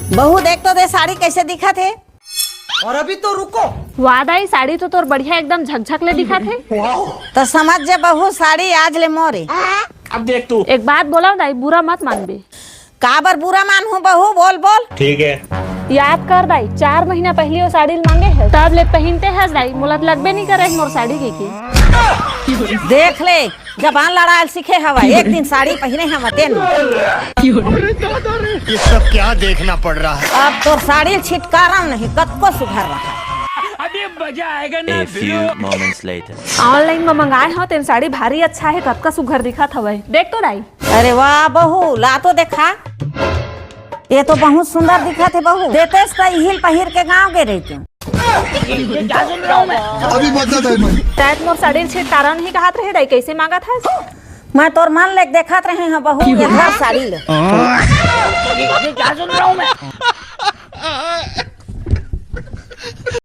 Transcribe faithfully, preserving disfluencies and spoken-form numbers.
बहू, देख तो दे, साड़ी कैसे दिखत हे। और अभी तो रुको। वाह दाई, साड़ी तो तोर बढ़िया, एकदम झकझक ले दिखत हे। तो समझ जे बहू, साड़ी आज ले मोरे। अब देख तू। एक बात बोला दाई, बुरा मत मानबे। काबर बुरा मानहूँ बहू, बोल बोल। ठीक है। याद कर दाई, चार महीना पहली वो साड़ी मांगे हे, तब ले पहनते हस दाई, मोला त लगबे नहीं करे मोर साड़ी के की। देख ले, जबान लड़ायल सीखे हवा, एक दिन साड़ी पहिरे हवा तेन। ये सब क्या देखना पड़ रहा है? अब तोर साड़ी छिटकारा नहीं, कतको सुघर रहा। अभी मजा आएगा ना। A few moments later. Online में मंगाए हो तेन साड़ी भारी अच्छा है, कतका सुघर दिखत हवय, देख तो दाई। अरे वाह बहू, ला तो देखा, ये तो बहुत सुंदर दिखत हे बहू। देतेस त इहिल पहिर के गांव गे रहितेंव। अभी बता दे मैं। तैं मोर साड़ी ल छिटकारा नहीं कहत रहे दाई, कैसे मांगत हस? मैं तोर मन ले देखत रहे हंव बहू, ये धर साड़ी ले।